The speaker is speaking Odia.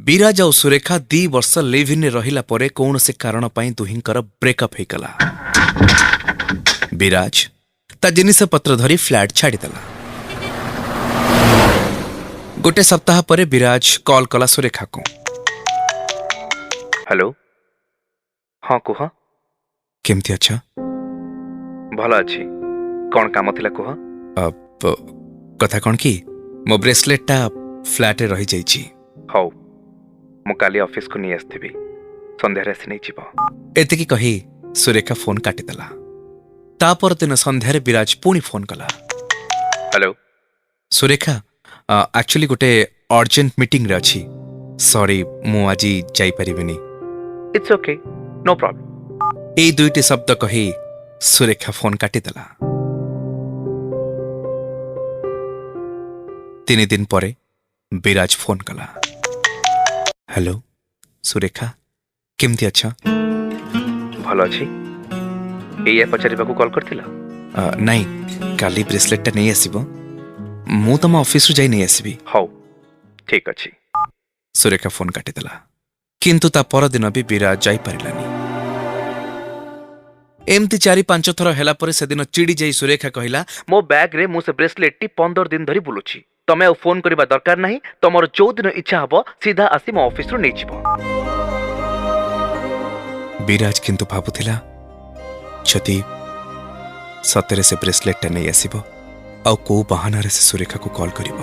ବିରାଜ ଆଉ ସୁରେଖା 2 ବର୍ଷ ଲିଭ୍ ଇନ୍ରେ ରହିଲା ପରେ କୌଣସି କାରଣ ପାଇଁ ଦୁହିଁଙ୍କର ବ୍ରେକଅପ୍ ହେଇଗଲା। ବିରାଜ ତା ଜିନିଷପତ୍ର ଧରି ଫ୍ଲାଟ୍ ଛାଡ଼ିଦେଲା। ଗୋଟେ ସପ୍ତାହ ପରେ ବିରାଜ କଲ୍ କଲା ସୁରେଖାକୁ। ହ୍ୟାଲୋ, ହଁ କୁହ। କେମିତି ଅଛ? ଭଲ ଅଛି। କ'ଣ କାମ ଥିଲା କୁହ। କଥା କ'ଣ କି, ମୋ ବ୍ରେସଲେଟ୍ଟା ଫ୍ଲାଟ୍ରେ ରହିଯାଇଛି। ହଉ, ମୁଁ କାଲି ଅଫିସକୁ ନେଇ ଆସିଥିବି, ସନ୍ଧ୍ୟାରେ ଆସି ନେଇଯିବ। ଏତିକି କହି ସୁରେଖା ଫୋନ୍ କାଟିଦେଲା। ତା ପରଦିନ ସନ୍ଧ୍ୟାରେ ବିରାଜ ପୁଣି ଫୋନ୍ କଲା। ହ୍ୟାଲୋ ସୁରେଖା, ଆକ୍ଚୁଆଲି ଗୋଟେ ଅର୍ଜେଣ୍ଟ ମିଟିଂରେ ଅଛି, ସରି, ମୁଁ ଆଜି ଯାଇପାରିବିନି। It's okay, no problem. ଏଇ ଦୁଇଟି ଶବ୍ଦ କହି ସୁରେଖା ଫୋନ୍ କାଟିଦେଲା। 3 ଦିନ ପରେ ବିରାଜ ଫୋନ୍ କଲା। ହ୍ୟାଲୋ ସୁରେଖା, କେମିତି ଅଛ? ଭଲ ଅଛି। ଏଇଆ ପଚାରିବାକୁ କଲ୍ କରିଥିଲ? ନାଇଁ, କାଲି ବ୍ରେସଲେଟ୍ଟା ନେଇ ଆସିବ, ମୁଁ ତମ ଅଫିସରୁ ଯାଇ ନେଇ ଆସିବି। ହଉ, ଠିକ୍ ଅଛି। ସୁରେଖା ଫୋନ୍ କାଟିଦେଲା। କିନ୍ତୁ ତା ପରଦିନ ବି ବିରାଜ ଯାଇପାରିଲାନି। ଏମିତି 4-5 ଥର ହେଲା ପରେ ସେଦିନ ଚିଡ଼ି ଯାଇ ସୁରେଖା କହିଲା, ମୋ ବ୍ୟାଗ୍ରେ ମୁଁ ସେ ବ୍ରେସଲେଟ୍ଟି 15 ଦିନ ଧରି ବୁଲୁଛି। ତମେ ଆଉ ଫୋନ୍ କରିବା ଦରକାର ନାହିଁ। ତମର ଯୋଉଦିନ ଇଚ୍ଛା ହବ, ସିଧା ଆସି ମୋ ଅଫିସରୁ ନେଇଯିବ। ବିରାଜ କିନ୍ତୁ ଭାବୁଥିଲା, ଯଦି ସତରେ ସେ ବ୍ରେସଲେଟ୍ଟା ନେଇ ଆସିବ, ଆଉ କୋଉ ବାହାନାରେ ସେ ସୁରେଖାକୁ କଲ୍ କରିବ।